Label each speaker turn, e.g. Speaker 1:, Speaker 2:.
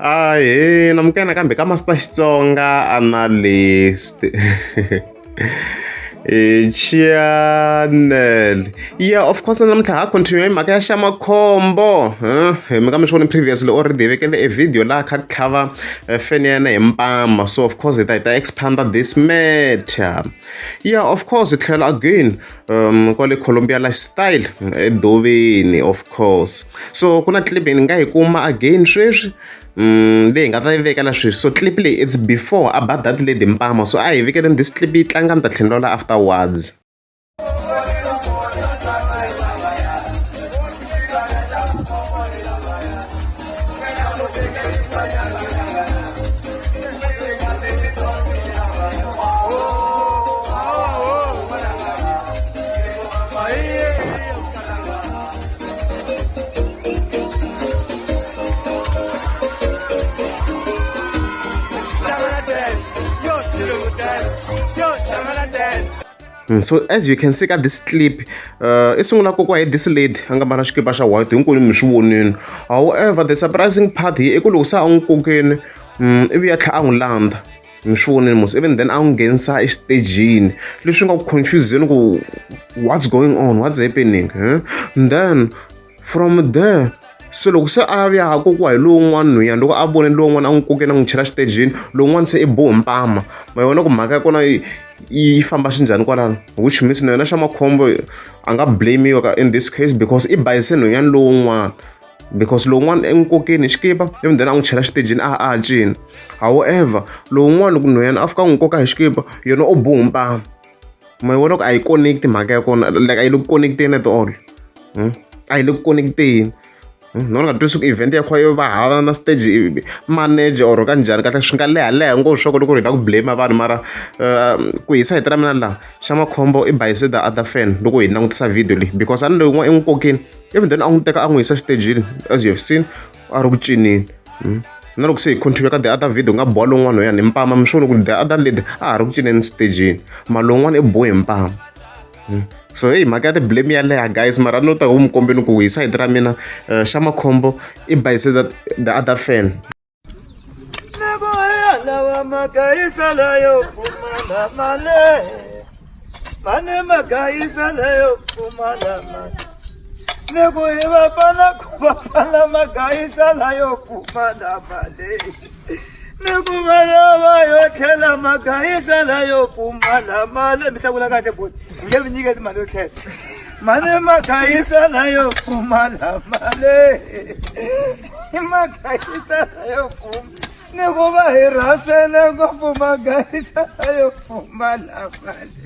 Speaker 1: Ahee namukela nakambe ka Master Xitsonga Analyst channel yeah of course namuntlha ha continue hi mhaka ya xa makhombo hi mi ka mi swi voni previously already hi vekele e video laha kha tlhava feni ya yena hi mpama so of course hi ta hi ta expanda this matter yeah of course hi tlhela again kwale Colombia lifestyle edoveni of course so ku na clip ni nga yi kuma again sweswi leyi hi nga ta yi vekela sweswi so clip leyi it's before a ba that lady mpama so a hi vekeleni this clip yi tlanga ni ta tlhela la afterwards. So as you can see ka this clip i sungula kokiwa hi this lady a nga mbala xikipa xa white hinkwenu mi swi vonile however the surprising part hi i ku loko se a n'wi kokeni ivi ya tlhela a n'wi landza mi swi vonile mos even then a n'wi nghenisa exitejini leswi nga ku confuseni ku what's going on what's happening eh? Then from there se loko se a vuya ha kokiwa hi lowun'wana nhwnyana loko a vone lowun'wana a n'wi kokela a n'wi chela xitejini lowun'wana se i bohe mpama ma yi vona ku mhaka ya kona yi famba xinjhani kwalano which means na yena xa makhombo a nga blame-iwa ka in this case because i bayise nhwnyana lowun'wana because lowun'wana i n'wi kokeni hi xikipa ivi then a n'wi chela xitejini a a cina however lowun'wana loko nhwnyana a fika a n'wi koka hi xikipa yena u bohe mpama ma yi vona ku a yi connect mhaka ya kona like a yi le ku connect-eni at all a yi le ku connect-eni no ni nga twisi ku event ya kho yo va hava na stage manager or ka njhani kahle swi nga leha leha ngopfu swa ku loko hi lava ku blame vanhu mara ku hisa hiti ra mina laha xa makhombo i bayise the other fan loko hi langutisa video leyi because a ni loyi un'wana i n'wi kokile even then a n'wi teka a n'wi yisa xitejini as you have seen a ri ku cinini na loko se hi continue ka the other video nga boha lowun'wana loyani hi mpama mi swi vona ku the other lady a ha ri ku cineni xitejini mara lowun'wana i bohe hi mpama so heyi mhaka ya ti-blame ya leha guys mara no ta ku mi kombeni ku hi sayiti ra mina xa makhombo i bayise the other fan.
Speaker 2: Ni ku hi vafana ku vafana magayisa layo pfumala mali ni ku va lava yo tlhela magayisa layo pfumala mali mi hlawula kahle boti hi nge mi nyiketi mali yo tlhela mali magayisa layo pfumala mali magayisa layo pfumala ni ku va hi rhasele ngopfu magayisa layo pfumala mali.